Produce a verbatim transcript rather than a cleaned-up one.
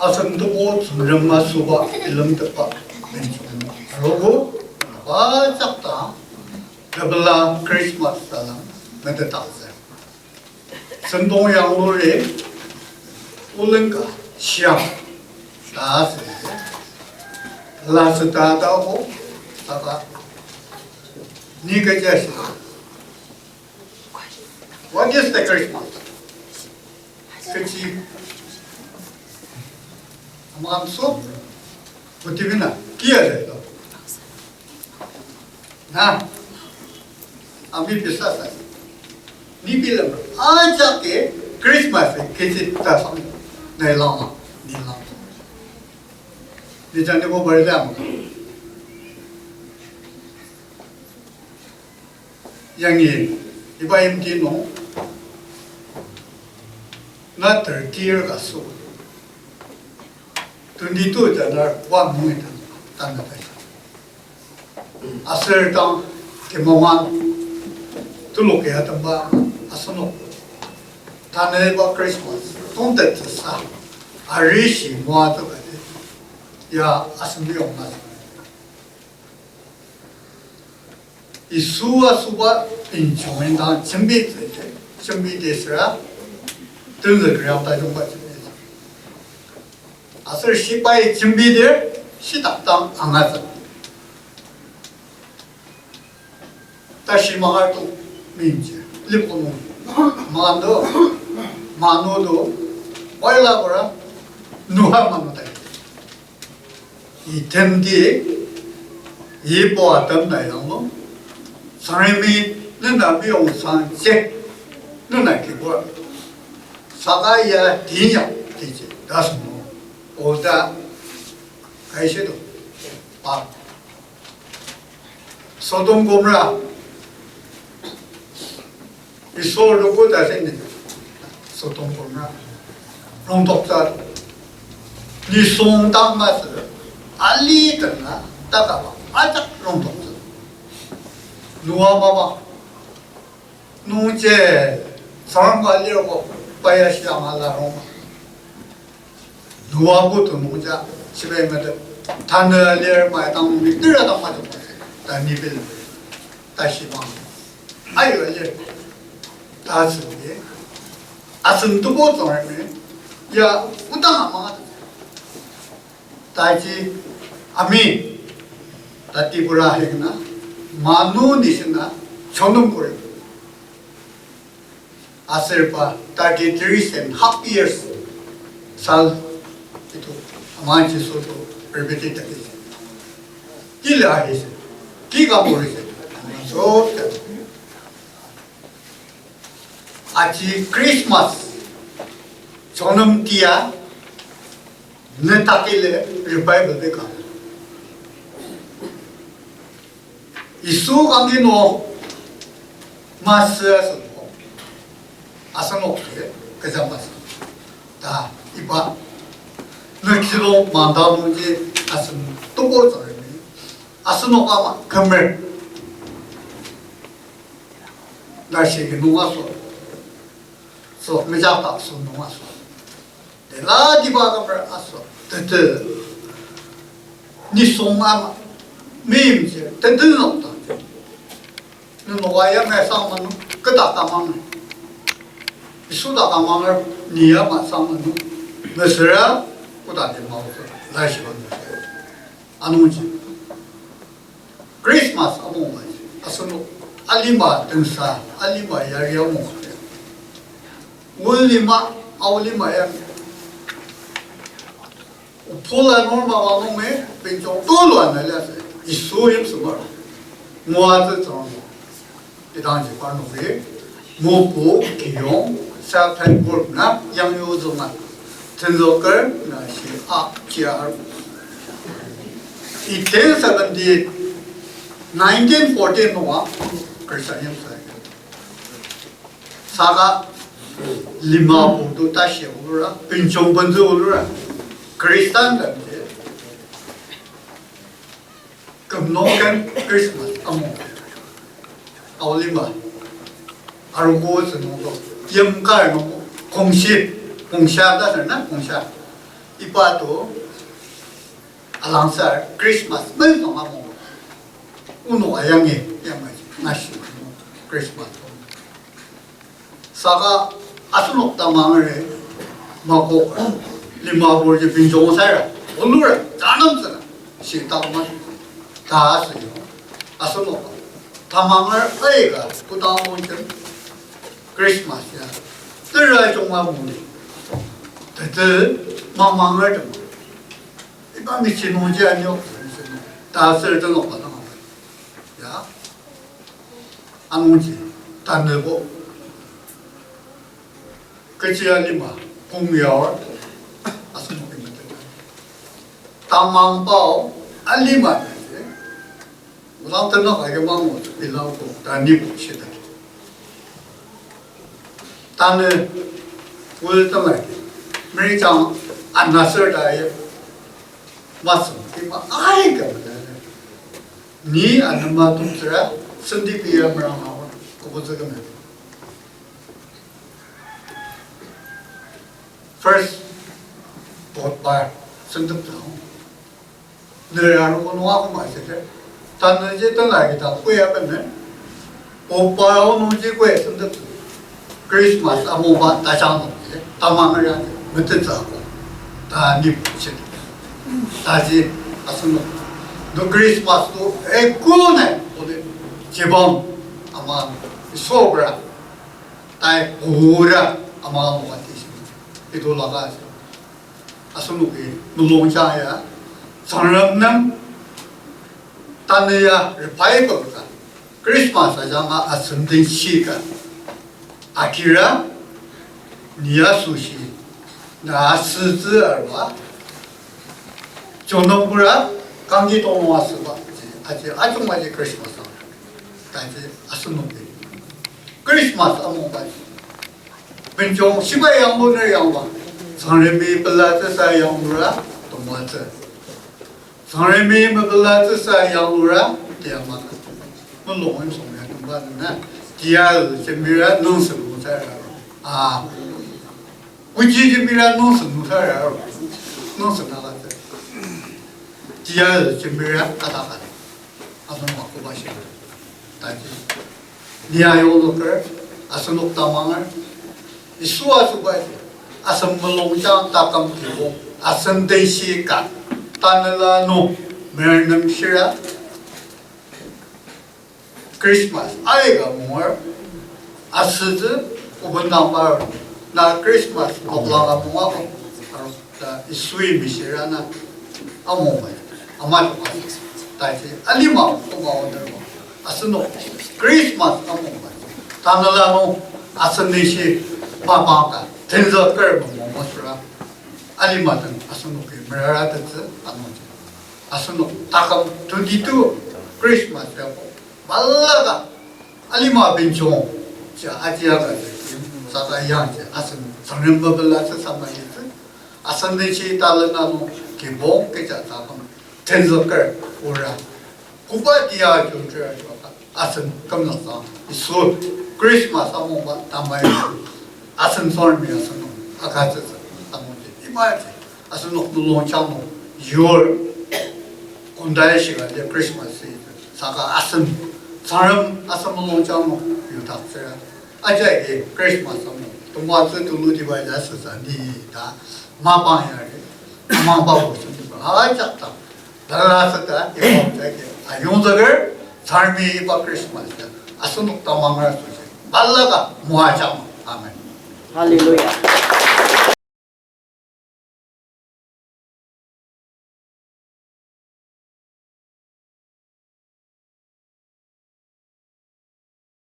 Asen Tebu Tsüngrem masüba bilemtetba benjong arogo, ajak ta, tepela Christmas talang metetdaktsü. Sentong yanglur, oleng ka shiang ta asü. Lasü ta ta o, saka ni kechi ashi. What is the Christmas? Kechi. Amanso, butimina, kia le to. Na, ami bisa sa. Ni bilang, ajak ke Christmas kechi ta sang, na ilama, ni lang. Ni jani bo bari dang. Yangi, iba yimti nung, na thirty year ka su. Twenty-two January wa nungi tan, tan na tashi. Aser tang kimongan tulok ya tamba asenok. Tanü iba Christmas, tongtet tsüsa, arishi moa tokati. Ya asen yong mas. Yisu asüba inchung indang jembitsü, jembitsü süra, tenzükriang tajungba jembitsü. Aser shibai jembitsü, shitak dang angatsü. Tashi makartu minji, lipunu, mando, manodo, oila bora, nuha mano tai. Itemdi, ibo atem na yanglu, Tsüngremi nena biyong sangje, nena kibur, saka ya tinya tiji, dasmo, oda, kaishido, pa. Sodom Gomorrah. Isor loko ta seni Sodom Gomorrah rongtoktsü. Nisung dang masü ali tena takaba ajak rongtoktsü. Noa mama nungji sarangba lirko paya shiang ala rongma. Noa putu nungja, shibai mete, tanü lir mai tang nungi tera tang majo, ta ni bil, ta shimang. Ayo lir, ta süngi, asen tubo tsong lir, ya, utang ama, ta ji, ami, ta Tripura hekna, manu nishina, chonum kuri. Aser pa thirty-three and half years sal itu ama Jisu to repetitive. Kila ahise, kika purise. So, aji Christmas, chonum tia, ne takile revival beka. Yisu kangki no masü asübo. Asenok ke kecha masü. Ta iba nükjidong manda nungji asen tubo tsaremi. Asenok ama kemer. Nashi ke nung aso. So, mejak tak so nung aso. Tela diba kamer aso, tete. Nisung ama, meimchir, tete nokta. Nenoka ya me sang manu, keta tamang. Isu ta tamang, ni ya ma sang manu. Mesera, kuta di ma uso, lai shiba. Anungji. Christmas amung mai, asenok alima tensa, alima yari amung. Ulima, aulima ya. Upula norma wanung me, penjong tulu ana liase, Yisu yim sumar. Ngua tse tsang. Idangji parnoki, Mupu Kiyong Self Help Group na yangyuzünga, tenzoker na shi a G R. Iten seventy, nineteen fourteen nunga Christian yimsai. Saka lima putu tashi ulura, pinchong benzu ulura, Christian lemji. Küm nung ken Christmas amung. Aolima. Arogo sünungdo. Yimkar nung kongshi, kongsha ta sür na, kongsha. Iba to alangsar Christmas mezüng amo. Onok ayangi yamai nashi Christmas. Saka asenok tamangeri mako lima burji binjong saira, onura, tanam tsüla, shi takma, ta asü yo. Asenok tamanger aika kodang mungkin Christmas ya, tera jungma muni, tete mamanger tema. Iba michi nungji anyo, ta ser tenok pa tang. Ya. Anungji, tanübo. Kechi alima, kong yaor, asenoki meteta. Tamang bao, alima tete. Odang tenok agi mangu, bilang ko, tani bo shita. Tanü, wul temai, meri jang anaser ta ye, masem, ima aika mena. Ni anema tongtsüra, senti pia meranga, kobo tsükeme. First, pot pa, sentep tang. Nera ro kono ako ma sete. Tanü je tena kita kuya pene. Opa onungji kwe sentep. Christmas amoba tajang nungji, tamang ya, metetsa ko. Ta ni buchit. Taji asenok. No Christmas to ekune, ode, jibang, ama, sobra. Tai pura, ama, ama, ti. Ito laga. Asenoki mulung jang ya, Tsüngrem nem tanü ya revival ka, Christmas ajanga asüngdangshi ka, akira, ni ya sushi, na asütsü arua, jonopura, kangki tongo asüba, aji, aji, ajung aji Christmas ang, taji asenoki Christmas amung ba. Benjong shiba yanglu ner yangba. Tsüngremi pelatsüsa yanglura tongwatsü. Tsüngremi mepelatsüsa yanglura tiamaka. Mulung ensong ya tongba na. Tia jembira nungsen nungsara. Ah. Kuji jembira nungsen nungsara. Nungsen nalatsü. Tia jembira ataka. Asenok akoba shi. Taji. Ni ayongzüker, asenok tamanger. Yisu asübai. Asen mulungjang taküm kibo. Asen denshi ka. Tanela nung. Mernem shira. Christmas aika munger, asütsü, ubendang par, na Christmas noklang ka munga ko, ta Yisui mishira na amung bai, ama tonga, taji alima koma oner ba, asenok Christmas amung bai, tanela nung asen nishi mapang ka, tenzüker mung masüra, alima den asenoki merara tetsü amung. Asenok taküm twenty-two Christmas yabo. Balaka alima benjong ja ajiaka saka yangji asen Tsüngrem mepelatsü sama yitsü. Asen denshi talena nung kibong kecha taküm tenzüker ura. Koba tia jungtera jaka. Asen kümnüngsang Yisu Christmas amungba tamai asen sormi asen nung akatsütsü anungji ibaji asenok mulungjang nung yur kondai shiga lir Christmas season saka asen Tsüngrem asen mulungjang nung yudaktsüra. Aja agi Christmas amung tongwatsü tulutiba ya süsa ni ta mapang yari. Amangba bo sünüba ajak ta. Dala saka iba jagi ayongzüker, Tsüngremi iba Christmas ya asenok tamanger asoshi balaka moajang. Amen. Hallelujah.